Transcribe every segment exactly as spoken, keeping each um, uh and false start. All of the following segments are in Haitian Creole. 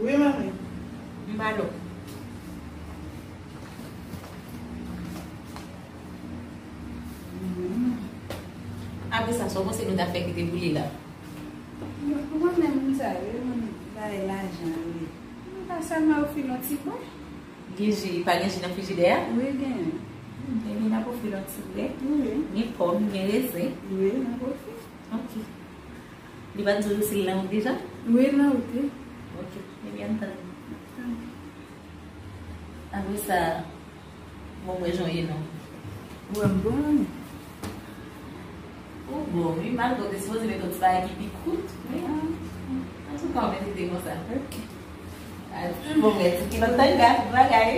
Wi, manmi. M ba l. Apre sa, sa w panse nou ta fè ki te boule la? Mwen menm, m sa yo, mwen bay lajan, wi. Mwen pa sèlman ofri l yon ti bwè. Gen ji, pa gen ji nan frijidè a? Wi, gen. Hmm, ebyen, n ap ofri l yon ti bwè. Wi. Gen pòm, gen rezen. Wi, n ap ofri. Ok. Li pa t di w si l nan wout deja? Wi, l nan wout, wi. Ok. Ebyen, ann tann. Apre sa, bon, mwen jan w ye non. Mwen bon. Ou bon, wi, malgre w te sipoze mete yon ti bagay ki pi kout, men, antouka, w mete te konsa. Ok. Bon, mwen di ki lòt tanga, bagay.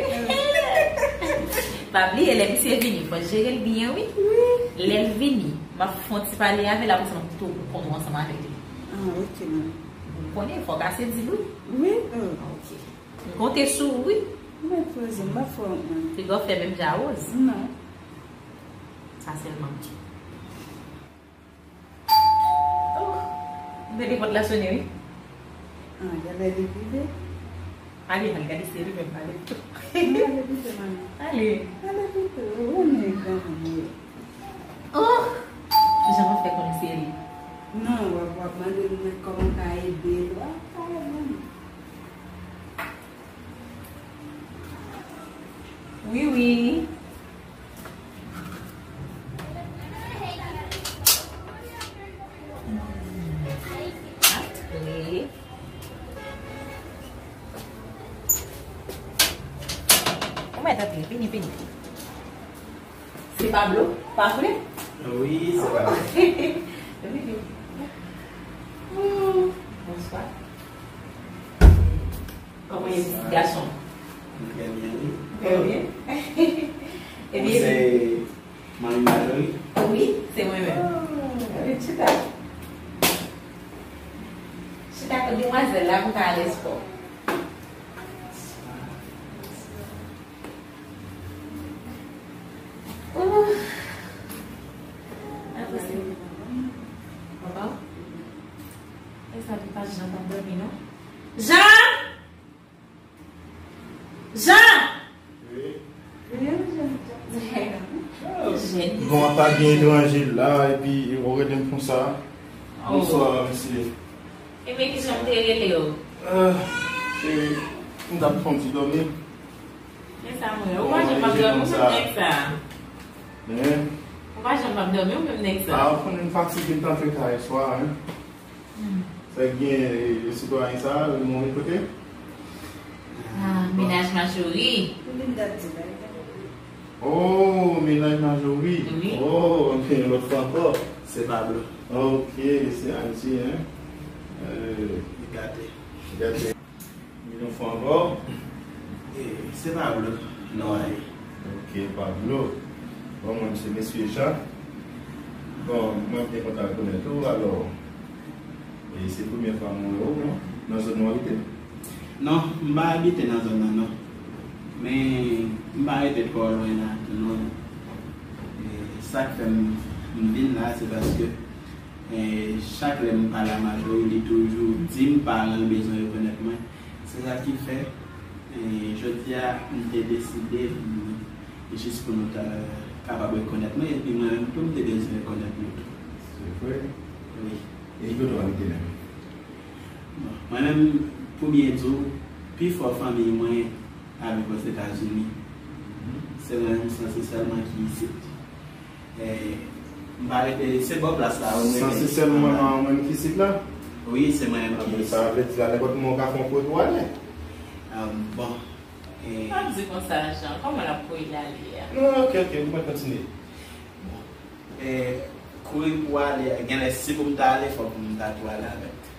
Pa bliye, lè misye vini, fò jere l byen, wi. Wi. Lè l vini, m ap fè yon ti pale avè l, apre sa, m ap kite w pou kont ou ansanm avèk li. Ah, ok, manmi. Ou konnen, fò w kase di l, wi. Wi, oh. Ok. M konte sou ou, wi. Mwen poze, m pa fè w, manmi. Piga w fè menm jan a Rose. Non. Sa sèlman m di. Tande pòt la sonnen, wi. Ah, genlè li rive. Ale, al gade si li menm, ale pito. Mwen ale pito, manmi. Ale. Ale pito, ou nèg granmoun wi. Oh! Jan w ap fè konnen se li? Non, w ap, w ap mande m kòman m ka ede l. W ap ka ede m. Wi, wi. Antre. Ou mèt antre, vini, vini. Se Pablo, pa vre? Wi, se Pablo. Vini. Hmm, bonswa. Kòman ye, pitit gason? Trè byen, wi. Trè byen. Ou se manmi Marjorie? Wi, se mwen menm. Oh, chita. Chita kot demwazèl la pou ka al espò. Ouf. Apre se papa. E sa li pa Jan k ap dòmi non. Jan! Jan! Wi. Jan. Bon, pa gen etranje la, epi ou rele m konsa. Oh. Bonswa, mesye. Ebyen, ki jan m te rele w? Ah, cheri, m t ap fè yon ti dòmi. Men sa mwen, ou pa janm ap dòmi, ou menm nèg sa. Hein? Ou pa janm ap dòmi, ou menm nèg sa. Ah, ou konnen m fatige, m t antre kay swa, hein. Hmm. Sa k gen, e, sitwayen sa a, li mouri kote? Ah, mennaj Majori. Ou vin dat di la. Oh, mennaj Majori. Wi. Oh, anpil lòt fwa ankò. Se Pablo. Ok, se Ayiti, hein? Euh, li gate. Li gate. Yon fwa ankò. E, se Pablo, non, e. Ok, Pablo. Bon, mwen, se mesye Jan. Bon, mwen byen kontan rekonèt ou, alò. E se premye fwa mwen wè ou, non? Nan zòn nou abite? Non, m pa abite nan zòn nan, non. Men, m pa rete twò lwen la, non. E sa k fè m, m vin la, se paske, e, chak lè m pale a Majori, li toujou di m paran l bezwen rekonèt mwen. Se sa ki fè, e, jodi a, m te deside, m, jis pou nou ta kapab rekonèt mwen, epi mwen menm tou, m te bezwen rekonèt mwen tou. Se vre? Wi. E ki kote w abite menm? Bon, mwen menm, pou byen di w, pifò fanmi mwen abite Ozetazini. Mhm. Se mwen menm, sanse sèlman ki isit. E, m pa rete, se bò plas la, ou mwen. Sanse sèlman mwen ki isit la? Wi, se mwen menm ki isit. Sa vle di la, nenpòt moman w ka fè yon kouri pou w ale. Ah, bon. E, pa di konsa, Jan, kòman l ap kouri l ale a? Non, ok, ok, nou mèt kontinye. Bon. E, kouri pou ale, genlè si pou m ta ale, fòk m ta tou ale avèk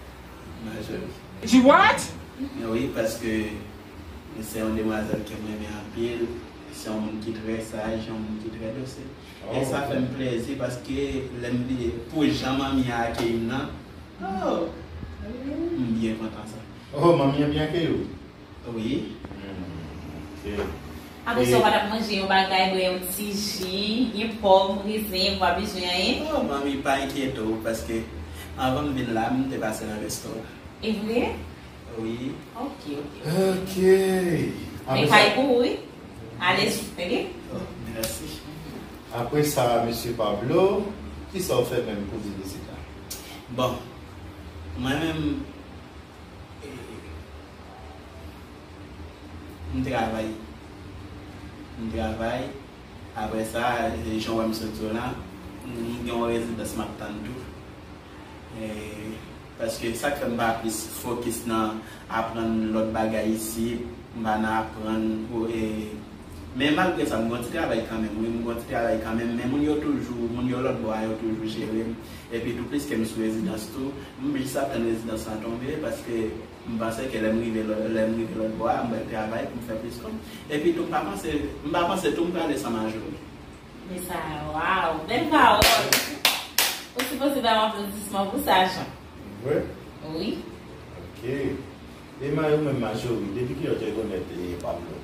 Majori. She what? Men wi, paske se yon demwazèl ke m renmen anpil, se yon moun ki trè saj, yon moun ki trè dose. E sa fè m plezi paske lè m vini, pou jan manmi an akeyi m nan, oh, m byen kontan sa. Oh, manmi an byen akeyi w? Wi. Hmm, ok. Apre sa, ou pa t ap manje yon bagay, bwè yon ti ji, yon pòm, rezen, ou pa bezwen anyen? Oh, manmi, pa enkyete w, paske anvan m vin la, m te pase nan restoran. E vre? Wi. Ok, ok. Ok. Men kay pou ou, wi. Alèz, ok? Oh, mèsi. Apre sa, mesye Pablo, kisa w fè menm pou viv isit la? Bon, mwen menm, e, m travay. M travay. Apre sa, e, jan w wè m sot di w la, m gen yon rezidans m ap tann tou. E, paske sa k fè m pa plis fokis nan aprann lòt bagay isit, m pa nan aprann, e, men malgre sa, m gen yon ti travay kanmenm, wi, m gen yon ti travay kanmenm, men moun yo toujou, moun yo lòt bò a yo toujou jere m. Epi tou, pliske m sou rezidans tou, m jis ap tann rezidans lan tonbe, paske m panse ke lè m rive lò-, lè m rive lòt bò a, m pral travay pou m fè plis kòb. Epi tou, m pa panse, m pa panse tou m prale san Majori. Men sa, waw, bèl pawòl. Ou sipoze ba m aplodisman pou sa, Jan. Vre? Wi. Ok. E ma, ou menm, Majori, depi kilè w te konèt, e, Pablo?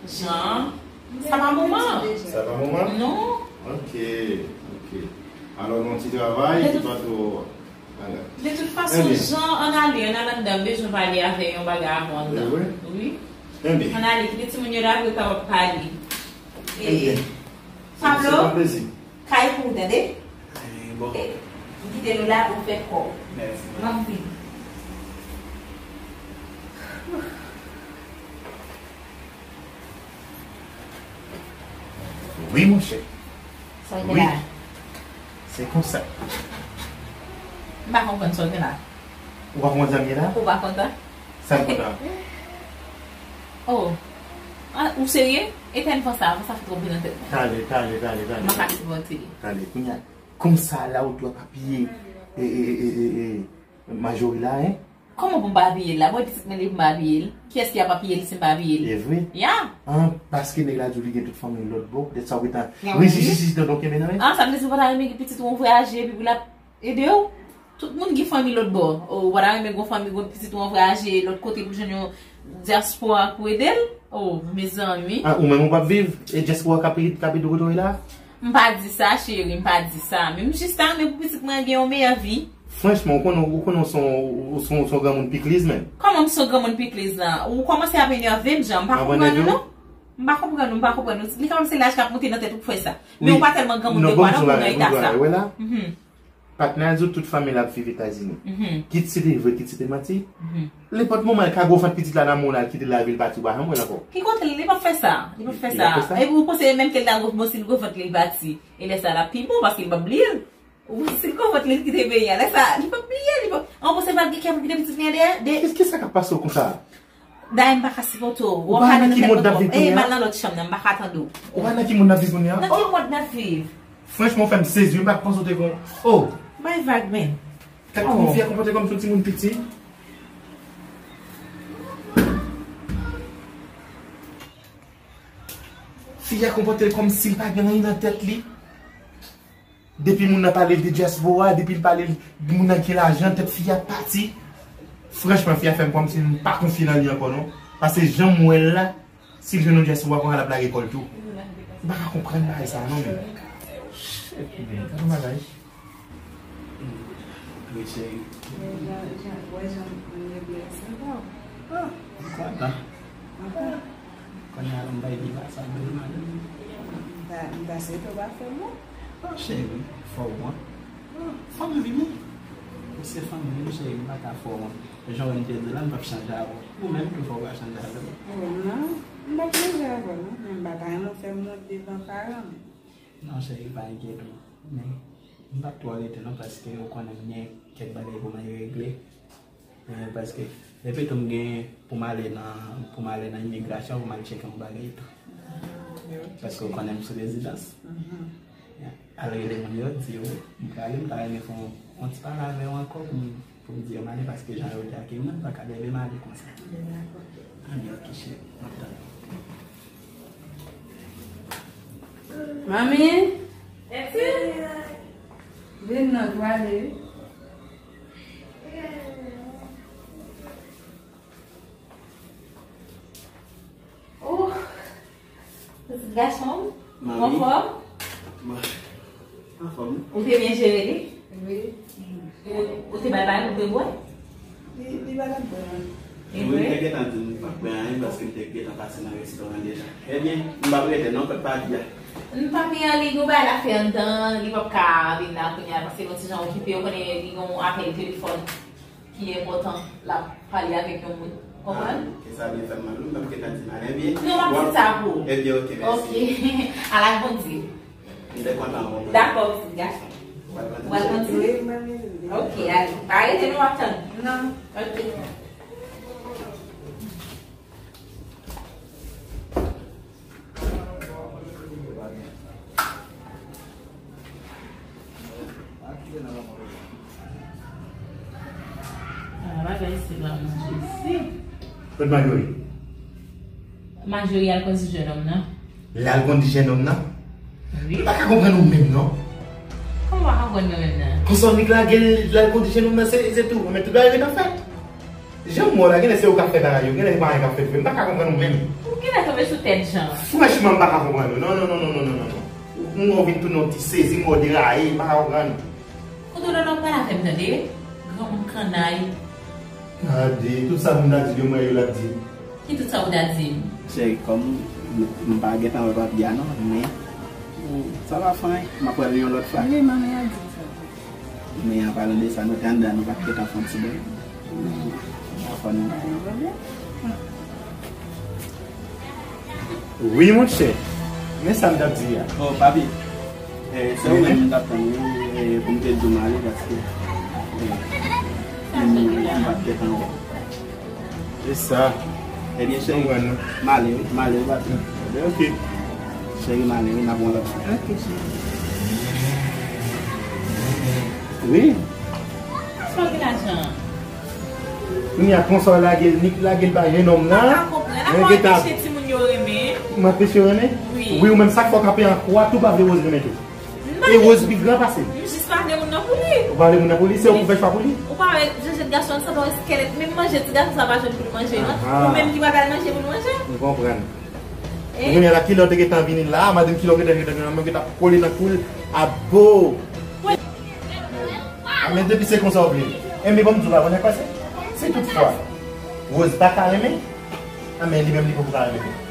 Jan, sa pa moman. Sa pa moman? Non. Ok, ok. Alò, nan ti travay ki pa twò, ala. De tout Sou jan ann ale, ann al anndan, m bezwen pale avè yon bagay avè w anndan. Wi. Ann ale, kite timoun yo la pou yo kapab pale. Ebyen. Pablo, se yon plezi. Kay pou ou, tande? Eh, bon. Eh, m kite nou la, ou fè kò w. Mèsi, m ap vini. Wi, monchè. Sa w gen la? Se konsa. M pa konprann sa w gen la. Ou pa konprann sa m gen la? Ou pa kontan? Sa m kontan? Oh. Ah, ou serye? Etèn van sa, van sa fè twòp bri nan tèt mwen. Tale, tale, tale, tale. Mwen pa ka sipòte. Tale, kounye a, konsa la ou dwe apiye, e, e, e, e, e, Majori la, en? Kòman pou m pa apiye l la? Mwen pitit mwen li pou m pa apiye l. Kiyès ki ap apiye l si m pa apiye l? E vre? Ya. An, paske nèg la di w li gen tout fanmi l lòt bò, dèt sa w gentan rejisi si dan donk kenbe nan men. An, sa vle di ou pa ta renmen gen pitit ou yon vwayaje epi pou l ap ede w? Tout moun gen fanmi lòt bò. Ou pa ta renmen gen yon fanmi, gen pitit ou yon vwayaje lòt kote pou jwenn yon dyaspora pou ede l? Oh, mezanmi. Ah, ou menm ou p ap viv? E dyaspora k ap ede, k ap ede w kote w ye la? M pa di sa, cheri, m pa di sa. Men m jis ta renmen pou pitit mwen gen yon meyè vi. Franchman, ou konnen, ou konnen w se yon, ou se yon, se yon granmoun pikliz menm. Kòman m se yon granmoun pikliz lan? Ou kòmanse ap enève m, Jan. M pa konprann ou, non. M pa konprann ou, m pa konprann ou. Li kanmenm se laj k ap monte nan tèt ou k fè sa. Men ou pa tèlman granmoun de bwa non pou w nan eta sa. Patnè a di w tout fanmi l ap viv Etazini. Kit si te vre, kit si te manti. Nenpòt moman, l ka gwo vant pitit la nan men w la, l kite l lave l pati, ou pa janm wè l ankò. Ki kote l? Li p ap fè sa. Li p ap fè sa. Epi ou panse menm ke l ta gwo, bon, si l gwo vant li, l pati. E lè sa, l ap pi bon, paske li p ap bliye l. Ou panse si l gwo vant li, l kite peyi a. Lè sa, li p ap bliye, li p ap, an, ou panse l p ap gen kè pou kite pitit li an dèyè? De... Kisa k ap pase w konsa? Dayè m pa ka sipòte w. Ou pa nan ki mond n ap viv kounye a? Mal nan lòt chanm nan, m pa ka tande w. Ou pa nan ki mond n ap viv kounye a? Nan ki mond n ap viv? Franchman, ou fè m sezi, m pa t panse w te gon... Oh! Bay vag, men. Gad kòman fi a konpòte kòm si yon timoun piti. Fi a konpòte l kòm si l pa gen anyen nan tèt li. Depi moun nan pale l de dyaspora, depi l pale l, moun nan gen lajan, tèt fi a pati. Franchman, fi a fè m kòmsi m pa konfye nan li ankò non. Paske jan m wè l la, si l jwenn yon dyaspora konsa, l ap lage kò l tou. M pa ka konprann bagay sa a non, men. Shit, men, gade yon bagay. Wi, cheri. Wè jan, jan, wè jan m regle sa. Ah, m kontan. Kontan. Kounye a la m bay viv a sa bèl madanm. M ta, m ta swete w pa fè m wont. Oh, cheri, fò w wont. Oh, fò m vini. Ou se fanmi m, cheri, m pa ka fè w wont. Jan w wè m te di w la, m p ap chanje avè w. Ou menm tou fò w pa chanje avè m. Oh, non, m p ap chanje avè w, non. Men m pa ta renmen w fè m wont devan paran m. Non, cheri, pa enkyete w. Men, m p ap twò rete, non, paske ou konnen m gen kèk bagay pou m al regle. Eh, paske, epi tou m gen pou m ale nan, pou m ale nan imigrasyon, pou m al tcheke yon bagay tou. Paske ou konnen m sou rezidans. Al rele moun yo, di yo, m prale, m ta renmen fè yon, yon ti pale avè w ankò pou m, pou m di yo m ale, paske jan yo di a ke m nan, m pa ka leve m ale konsa. Ebyen, ok, cheri, m ap tann ou. Manmi! Vin non, prale wi. Oh, pitit gason m, ou anfòm? Mwen anfòm. Ou te byen jere li? Wi. Ou, ou te ba l bagay pou l te bwè? Li, li pa t ap bwè non. Wi, m te gentan di m p ap bwè anyen paske m te gentan pase nan restoran deja. Ebyen, m p ap rete non, kot papi a. M, papi an, li gen yon bagay l ap fè anndan, li p ap ka vin la kounye a paske l yon ti jan okipe, ou konnen li gen yon apèl telefòn ki enpòtan, l ap pale avèk yon moun. Konprann? Ah, ok, sa byen fè m mal wi, m p ap gentan di m anyen byen. Non, m ap di sa pou ou. Ebyen, ok, mèsi. Ok. Al ak Bondye. M te kontan wè w. Dakò, pitit gason. Ou al kontinye? Ou al kontinye? Wi, mwen menm. Ok, ale. Pa rete non, w ap tann. Non. Ok. Ah, bagay isit la, mon Jezi. Kot Majori? Majori al kondi jennonm nan. L al kondi jennonm nan? Wi. M pa ka konprann ou menm, non. Kòman w pa ka konprann mwen menm nan? Konsa w nik lage l, l al kondi jennonm nan, se, se tou. Men tout bagay gentan fèt. Jan m wè w la, genlè se ou k ap fè bagay yo, genlè se pa mwen k ap fè l vre. M pa ka konprann ou menm. Ou genlè tonbe sou tèt Jan. Franchman, m pa ka konprann ou. Non, non, non. M wè w vin tounen yon ti sezi, m wè w deraye, m pa ka konprann ou. Kote w nan pale avè m, tande? Yon moun kannay. Gade, tout sa moun ta di de mwen yo l ap di. Ki tout sa ou ta di m? Cheri, kòm m pa gentan wè papye a non, men sa pa fè anyen. M ap wè l yon lòt fwa. Li manman a di sa. Men an palan de sa, nou te anndan, nou pa t gentan fè yon ti bagay. Men, pa fè nou. Wi, monchè. Men sa m t ap di a. Oh, papi. Eh, se ou menm m t ap tann, wi, eh, pou m te di w m ale, paske, eh, m, m pa t gentan wè w. Se sa. Ebyen, cheri, m ale, wi, m ale, wi, papi. Ebyen, ok. Cheri, m ale, wi, n ap wè lòt fwa. Ok, cheri. Wi. Sa w gen lajan? Kounye a konsa w lage l, nik lage l ba jennonm nan. Mwen pa konprann. Kòman w anpeche timoun yo renmen? Mwen anpeche yo renmen? Wi. Wi, ou menm sa k fè w kanpe an kwa, tou pa vle Rose renmen tou. E Rose pi gran pase l. M jis pa vle moun nan pou li. Ou pa vle moun nan pou li, se ou pou fè chwa pou li. Ou pa wè, jènjèn gason an sanble yon eskèlèt, menm manje ti gason sa pa jwenn pou l manje non. Ou menm ki pral manje pou l manje. M konprann. Kounye a la, kilè w te gentan vini la, madanm, kilè w gentan, gentan, gentan, gentan kole nan kou l, abo! A, men depi se konsa w vle. Enben, ban m di w la, konnen pase. Si toutfwa Rose pa ka renmen, a, men li menm li poko ka renmen tou.